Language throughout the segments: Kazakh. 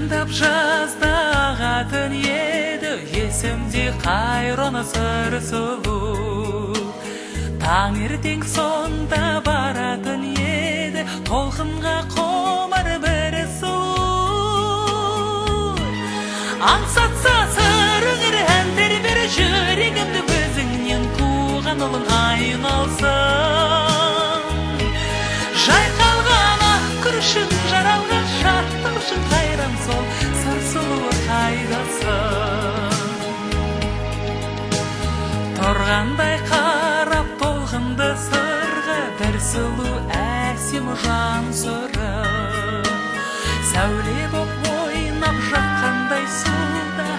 Жайраңдап жазда ағатын еді, есімде қайран Сыр сұлу. Таңертең сонда баратын еді, толқынға құмар бір сұлу. Аңсатса сырыңыр ән тербер жүрегімді, өзіңнен туған ұлың айналсын. Жайқалған ақ күрішің, жаралған шаттық үшін қайран сол Сыр сұлуы қайдасың? Тұрғандай қарап толқынды сырға, бір сұлу әсем жан сыры. Сәуле боп ойнап жатқандай суда,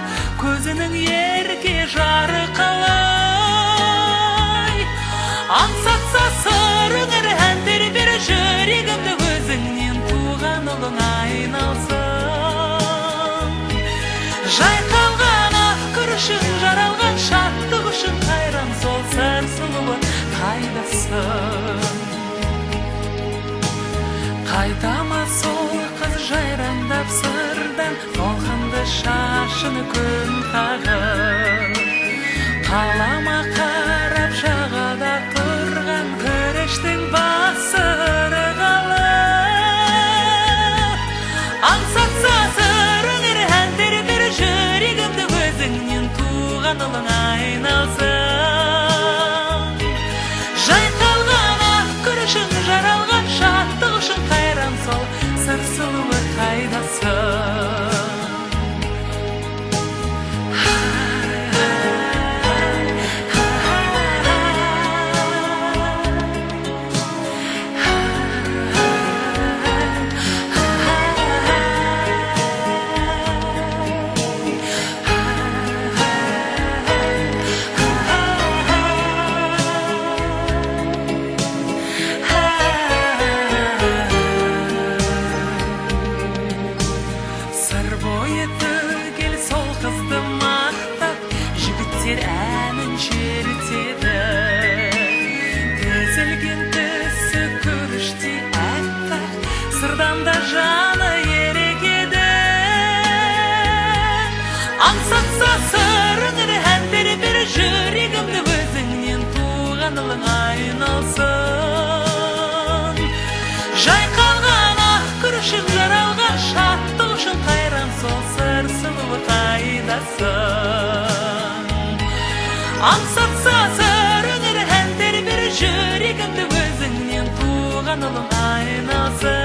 көзінің ерке жары қалай. Аңсатса сырыңыр ән тербер жүрегімді, өзіңнен туған ұлың айналсын. Жайқалған ақ күрішің, жаралған шаттық үшін қайран сол Сыр сұлуы қайдасың? Қайта ма сол қыз жайраңдап сырдан, толқынды шашын күн қағып? Қалама қарап жағада тұрған күріштің басы ырғалып. Аңсатса сырыңыр ән тербер жүрегімді, өзіңнен туған ұлың айналсын. Жайқалған ақ күрішің, жаралған шаттық үшін қайран сол Сыр сұлуы қайдасың? Сыр бойы түгел сол қызды мақтап, жігіттер әнін шертеді. Тізілген түсі күріштей аппақ, сырдан да жаны ерек еді. Аңсатса сырыңыр ән тербер жүрегімді, өзіңнен туған ұлың айналсын. Жайқалған ақ күрішің, жаралған шаттық үшін қайран сол Сыр сұлуы қайдасың? Аңсатса сырыңыр ән тербер жүрегімді, өзіңнен туған ұлың айналсын.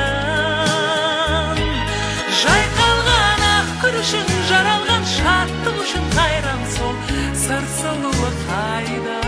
Жайқалған ақ күрішің, жаралған шаттық үшін қайран сол Сыр сұлуы қайдасың?